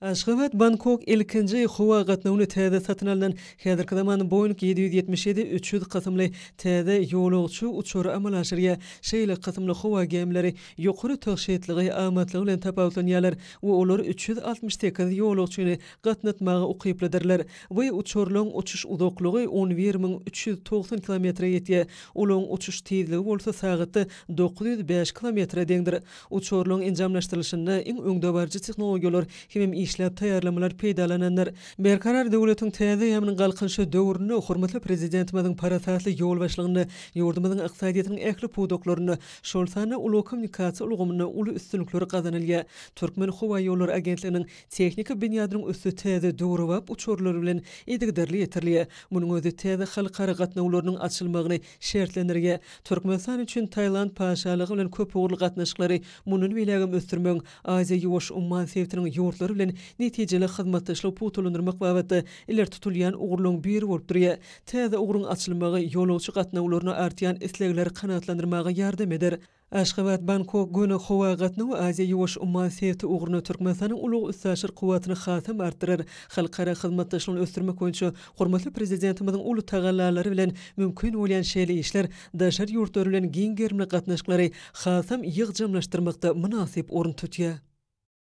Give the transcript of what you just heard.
Aşgabat, Bangkok ilkinji howa gatnawyny täze satyn alnan häzirki zaman Boeing 777 300 kysymly täze ýolagçy uçary amala aşyrýar. Şeýle kysymly howa gämileri ýokary tygşytlygy, amatlygy bilen tapawutlanýarlar we olar 368 ýolagçyny gatnatmaga ukyplydyrlar. Bu uçarlaryň uçuş uzaklygy 11 390 kilometre ýetýär. Olaryň uçuş tizligi bolsa sagatda 905 kilometre deňdir. Uçarlaryň enjamlaşdyrylyşynda iň öňdebaryjy tehnologiýalar hemem işläp taýýarlamalar peýdalanandyr. Berkarar döwletiň täze eýýamynyň Galkynyşy döwründe hormatly Prezidentimiziň parasatly ýolbaşçylygynda ýurdumyzyň ykdysadyýetiniň ähli pudaklarynda, şol sanda ulag-kommunikasiýa ulgamynda uly üstünlikler gazanylýar. Türkmenhowaýollary agentliginiň tehniki binýadynyň üsti täze döwrebap uçarlar bilen yzygiderli ýetirilýär. Munuň özi täze halkara gatnawlarynyň açylmagyny şertlendirýär. Türkmenistan üçin Tailand Patyşalygy bilen köpugurly gatnaşyklary mundan beýlägem ösdürmegiň, Aziýa-Ýuwaş umman sebitiniň ýurtlary bilen netijeli hyzmatdaşlygy pugtalandyrmak babatda ileri tutulýan ugurlaryň biri bolup durýar. Täze ugruň açylmagy ýolagçy gatnawlaryna artýan islegleri kanagatlandyrmaga ýardam eder. Aşgabat, Bangkok göni howa gatnawy Aziýa-Ýuwaş umman sebiti ugruna Türkmenistanyň ulag-üstaşyr kuwwatyny hasam artdyrar. Halkara hyzmatdaşlygyny ösdürmek boýunça hormatly Prezidentimiziň uly tagallalary bilen mümkin bolýan şeýle işler daşary ýurtlar bilen giň gerimli gatnaşyklary hasam ýygjamlaşdyrmakda mynasyp orun tutýar.